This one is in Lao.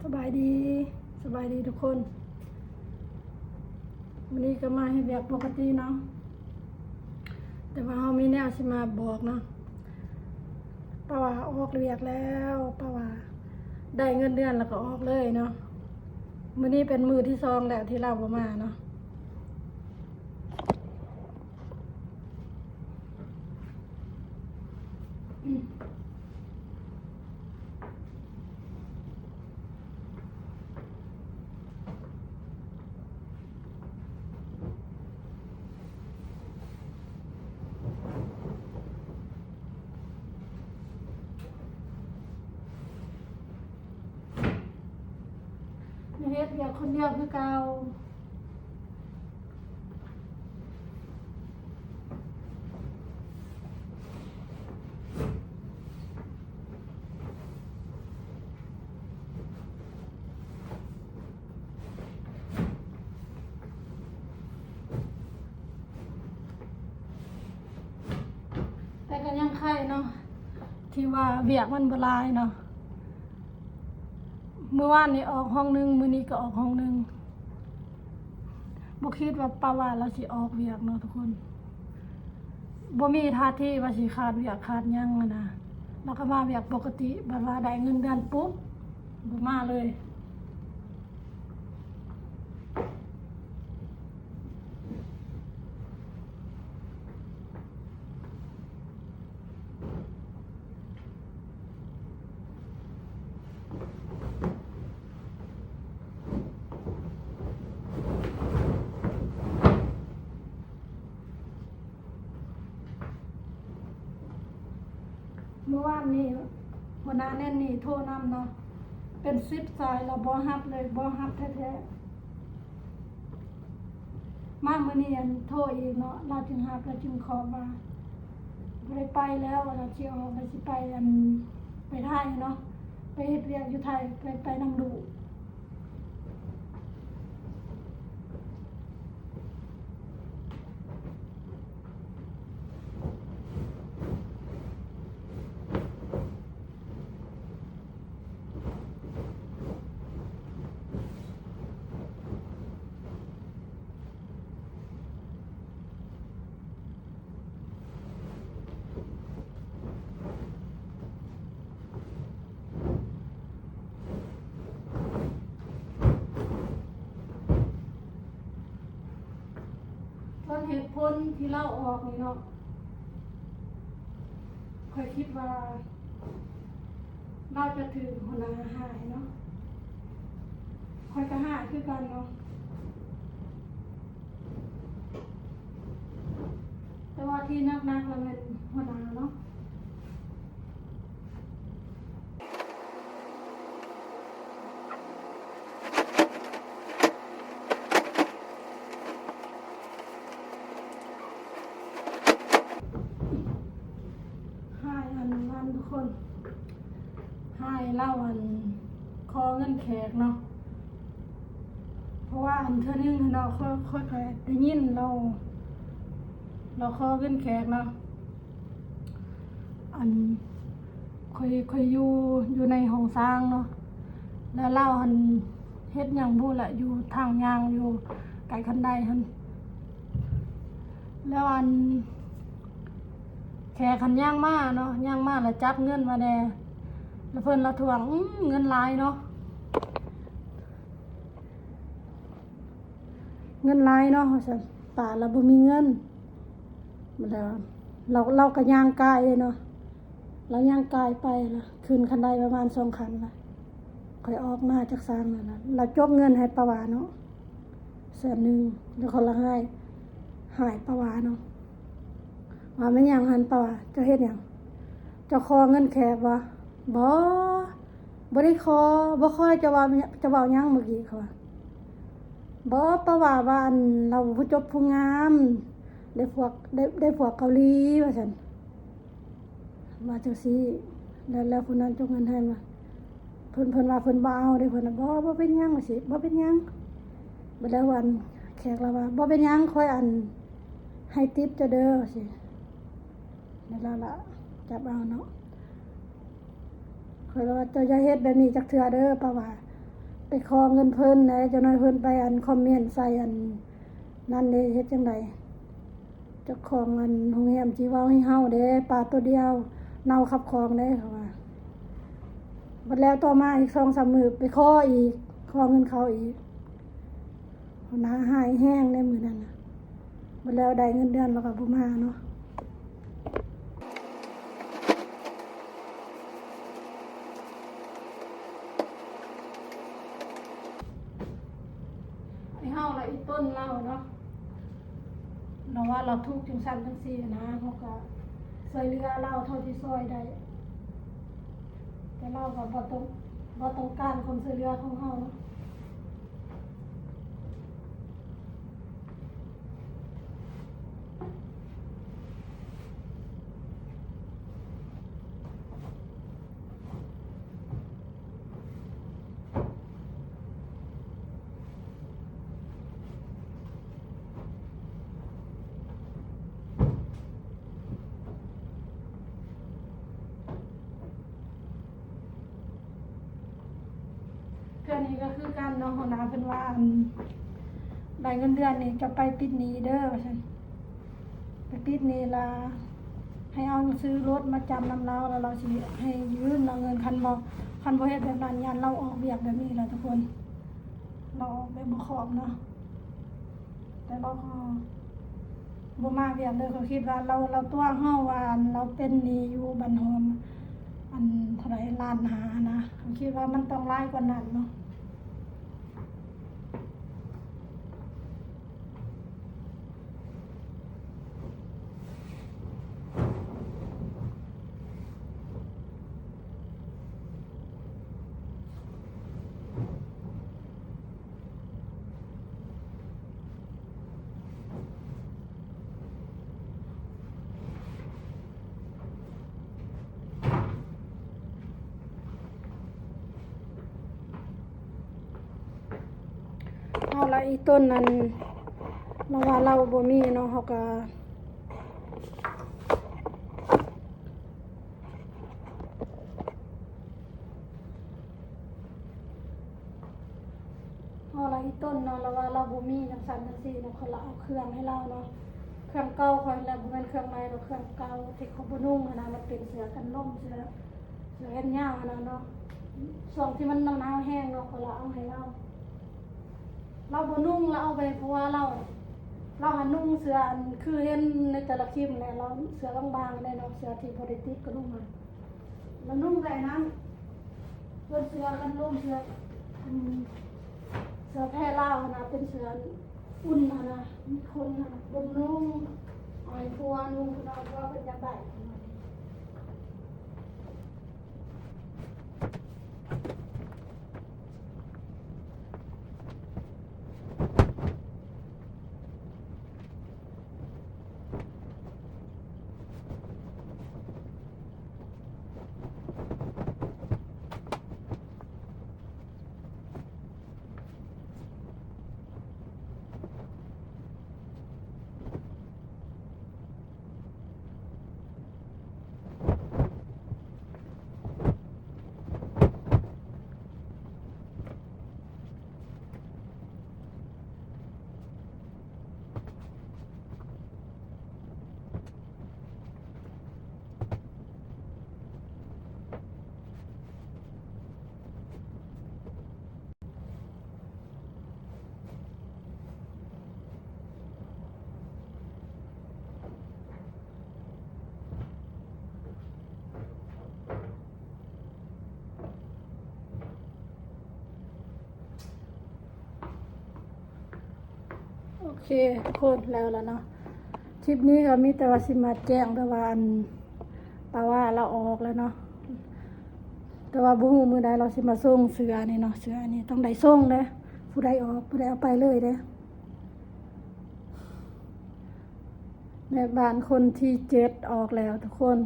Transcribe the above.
ສະບາຍດີ ສະບາຍດີທຸກຄົນ. ມື້ນີ້ກໍມາເຮັດວຽກປົກກະຕິເນາະ ແຕ່ວ່າເຮົາມີແນວຊິມາບອກເນາະ. ປາວາອອກວຽກແລ້ວ ປາວາໄດ້ເງິນເດືອນແລ້ວກໍອອກເລີຍເນາະ. ມື້ນີ້ເປັນມື້ທີສອງແລ້ວທີ່ລາວບໍ່ມາເນາະ. ມາເຮັດວຽກຄົນດຽວຄືເກົ່າ. ແຕ່ກໍຍັງໄຄເນາະ ທີ່ວ່າວຽກມັນບໍ່ຫຼາຍເນາະ. ມື້ວານນີ້ອອກຫ້ອງໜຶ່ງ ມື້ນີ້ກໍອອກຫ້ອງໜຶ່ງ. ບໍ່ຄິດວ່າປາວາລາວຊິອອກວຽກເນາະທຸກຄົນ. ບໍ່ມີທ່າທີວ່າຊິຂາດວຽກຂາດຫຍັງຫັ້ນນະ. ລາວກໍມາວຽກປົກກະຕິ, ບັດວ່າໄດ້ເງິນເດືອນປຸບ ບໍ່ມາເລີຍ. ມື້ວານນີ້ຫົວໜ້າແນນນີໂທນຳເນາະ ເປັນສິບສາຍລະບໍ່ຮັບເລີຍ ບໍ່ຮັບແທ້ໆ. ມາມື້ນີ້ອັນໂທອີກເນາະ ລາວຈຶ່ງຮັບ ລາວຈຶ່ງເຄາະວ່າບໍ່ໄດ້ໄປແລ້ວ ລາວຊິອອກ ລາວຊິໄປອັນ ໄປໄທເນາະ ໄປເຮັດວຽກຢູ່ໄທ ໄປ ໄປນຳລູກ. ສ່ວນເຫດຜົນທີ່ລາວອອກນີ້ເນາະ ຂ້ອຍຄິດວ່າລາວຈະຖືກຫົວໜ້າຮ້າຍເນາະ ຂ້ອຍກໍຮ້າຍຄືກັນເນາະ. ແຕ່ວ່າທີ່ໜັກໆລະແມ່ນຫົວໜ້າເນາະ. ຮ້າຍອັນນັ້ນທຸກຄົນ ຮ້າຍລາວອັນຂໍເງິນແຂກເນາະ. ເພາະວ່າອັນເທື່ອໜຶ່ງຫັ້ນເນາະ ຂ້ອຍ ຂ້ອຍກໍໄດ້ຍິນລາວ ລາວຂໍເງິນແຂກເນາະ. ອັນຂ້ອຍ ຂ້ອຍຢູ່ ຢູ່ໃນຫ້ອງສາງເນາະ ແລ້ວລາວຫັ້ນເຮັດຫຍັງບໍ່ລະ ຢູ່ທາງຍ່າງຢູ່ໃກ້ຄັນໄດຫັ້ນ. ແລ້ວອັນແຂກຫັ້ນຍ່າງມາເນາະ ຍ່າງມາແລ້ວຈັບເງິນມາແດ່ ແລ້ວເພິ່ນລະທວງ ອື ເງິນຫຼາຍເນາະ. ເງິນຫຼາຍເນາະ ວ່າຊັ້ນ ປ້າລະບໍ່ມີເງິນ. ແລ້ວລາວ ລາວກໍຍ່າງກາຍເດ້ເນາະ ລາວຍ່າງກາຍໄປລະ ຂຶ້ນຄັນໄດປະມານສອງຂັ້ນລະ ຄ່ອຍອອກມາຈາກສາງນັ້ນລະ ລາວຈົກເງິນໃຫ້ປ້າຫວາເນາະ ແສນໜຶ່ງ ແລ້ວຂ້ອຍລະຮ້າຍ ຮ້າຍປ້າຫວາເນາະ ວ່າແມ່ນຫຍັງຫັ້ນ ປ້າຫວາ ເຈົ້າເຮັດຫຍັງ ເຈົ້າຂໍເງິນແຂກບໍ? ບໍ່ ບໍ່ໄດ້ຂໍ ບໍ່ຂໍ ເຈົ້າເວົ້າ ເຈົ້າເວົ້າຫຍັງມື້ກີ້ ເຂົາວ່າ ບໍ່ ປ້າຫວາວ່າ ອັນ ລາວຜູ້ຈົບຜູ້ງາມ ໄດ້ພວກ ໄດ້ ໄດ້ພວກເກົາຫຼີ ວ່າຊັ້ນ ວ່າຈັ່ງຊີ້. ແລ້ວ ແລ້ວຜູ້ນັ້ນຈົກເງິນໃຫ້ມາ ເພິ່ນ ເພິ່ນວ່າເພິ່ນບໍ່ເອົາເດ້ ເພິ່ນວ່າ ບໍ່ ບໍ່ເປັນຫຍັງ ວ່າຊີ້ ບໍ່ເປັນຫຍັງ. ບັດແລ້ວອັນແຂກລາວວ່າ ບໍ່ເປັນຫຍັງ ຂ້ອຍ ອັນ ໃຫ້ຕິບເຈົ້າເດີ ວ່າຊີ້. ແລ້ວລາວລະຈັບເອົາເນາະ ຂ້ອຍລະວ່າ ເຈົ້າຢ່າເຮັດແບບນີ້ຈັກເທື່ອເດີ ປ້າຫວາ ຂໍເງິນເພິ່ນແດ່ ຈັກໜ້ອຍເພິ່ນໄປອັນຄອມເມັນໃສ່ອັນນັ້ນເດ້ ເຮັດຈັ່ງໃດ? ເຈົ້າຂອງອັນໂຮງແຮມຊິເວົ້າໃຫ້ເຮົາເດ້ ປາໂຕດຽວ ເນົ່າຂັບຂອງເດ້ ເຂົາວ່າ. ບັດແລ້ວຕໍ່ມາອີກສອງສາມມື້ ໄປຂໍອີກ ຂໍເງິນເຂົາອີກ. ຫົວໜ້າຮ້າຍແຮງໃນມື້ນັ້ນນະ ບັດແລ້ວໄດ້ເງິນເດືອນລາວກໍບໍ່ມາເນາະ. ໄອ້ເຮົາລະອີ່ຕົນລາວເນາະ ລາວວ່າລາວທຸກຈັ່ງຊັ້ນຈັ່ງຊີ້ນະ ເຮົາກໍຊ່ວຍເຫຼືອລາວເທົ່າທີ່ຊ່ວຍໄດ້ ແຕ່ລາວກໍບໍ່ຕ້ອງ ບໍ່ຕ້ອງການຄວາມຊ່ວຍເຫຼືອຂອງເຮົາເນາະ. ເທື່ອນີ້ກໍຄືກັນເນາະ ຫົວໜ້າເພິ່ນວ່າ ອັນ ໄດ້ເງິນເດືອນນີ້ຈະໄປຕິດໜີ້ເດີ ວ່າຊັ້ນ. ໄປຕິດໜີ້ລະ ໃຫ້ເອົາຊື້ລົດມາຈຳນຳລາວ ລະລາວຊິໃຫ້ຢືມລາວເງິນ. ຄັນບໍ່ ຄັນບໍ່ເຮັດແບບນັ້ນ ຢ້ານລາວອອກວຽກແບບນີ້ລະທຸກຄົນ ລາວອອກແບບບໍ່ຂອບເນາະ. ແຕ່ລາວກໍບໍ່ມາວຽກເລີຍ ເຂົາຄິດວ່າລາວ ລາວຕົວະເຮົາວ່າລາວເປັນໜີ້ຢູ່ບັນຫອມ ອັນເທົ່າໃດ ລ້ານຫ້ານະ ເຂົາຄິດວ່າມັນຕ້ອງຫຼາຍກວ່ານັ້ນເນາະ. ເອົາລະ ອີ່ຕົນນັ້ນ ລາວວ່າລາວບໍ່ມີເນາະ ເຮົາກະ ເຮົາລະອີ່ຕົນເນາະ ລາວວ່າລາວບໍ່ມີຈັ່ງຊັ້ນຈັ່ງຊີ້ເນາະ ຂ້ອຍລະເອົາເຄື່ອງໃຫ້ລາວເນາະ. ເຄື່ອງເກົ່າຂ້ອຍແຫຼະ ບໍ່ແມ່ນເຄື່ອງໃໝ່ດອກ ເຄື່ອງເກົ່າທີ່ຂ້ອຍບໍ່ນຸ່ງຫັ້ນນະ ມັນເປັນເສືອກັນລົມ ເສືອ ເສືອແຂນຍາວຫັ້ນນະເນາະ. ຊ່ວງທີ່ມັນໜາວໆແຮງເນາະ ຂ້ອຍລະເອົາໃຫ້ລາວ. ລາວບໍ່ນຸ່ງ ລາວເອົາໄປໃຫ້ຜົວລາວ. ລາວຫານຸ່ງເສືອອັນຄືເຫັນໃນແຕ່ລະຄລິບແຫຼະ ລາວເສືອບາງໆແຫຼະເນາະ ເສືອທີ່ບໍ່ໄດ້ຕິດກະດຸມຫັ້ນ ລາວນຸ່ງແຕ່ອັນນັ້ນ. ເພິ່ນເສືອກັນລົມ ເສືອ ອືມ ເສືອແພລາວຫັ້ນນະ ເປັນເສືອອຸ່ນຫັ້ນນະ ມີຄົນຫັ້ນນະ ບໍ່ນຸ່ງ ເອົາໃຫ້ຜົວນຸ່ງ ເພິ່ນເອົາ ຜົວເພິ່ນຢາກໄດ້. ໂອເຄທຸກຄົນ ແລ້ວລະເນາະ ຄລິບນີ້ກໍມີແຕ່ວ່າຊິມາແຈ້ງ ແຕ່ວ່າອັນ ປາວ່າລາວອອກແລ້ວເນາະ ແຕ່ວ່າບໍ່ຮູ້ມື້ໃດລາວຊິມາສົ່ງເສືອນີ້ເນາະ. ເສືອນີ້ຕ້ອງໄດ້ສົ່ງເດ້ ຜູ້ໃດອອກ ຜູ້ໃດເອົາໄປເລີຍເດ້. ແມ່ບ້ານຄົນທີເຈັດອອກແລ້ວທຸກຄົນ.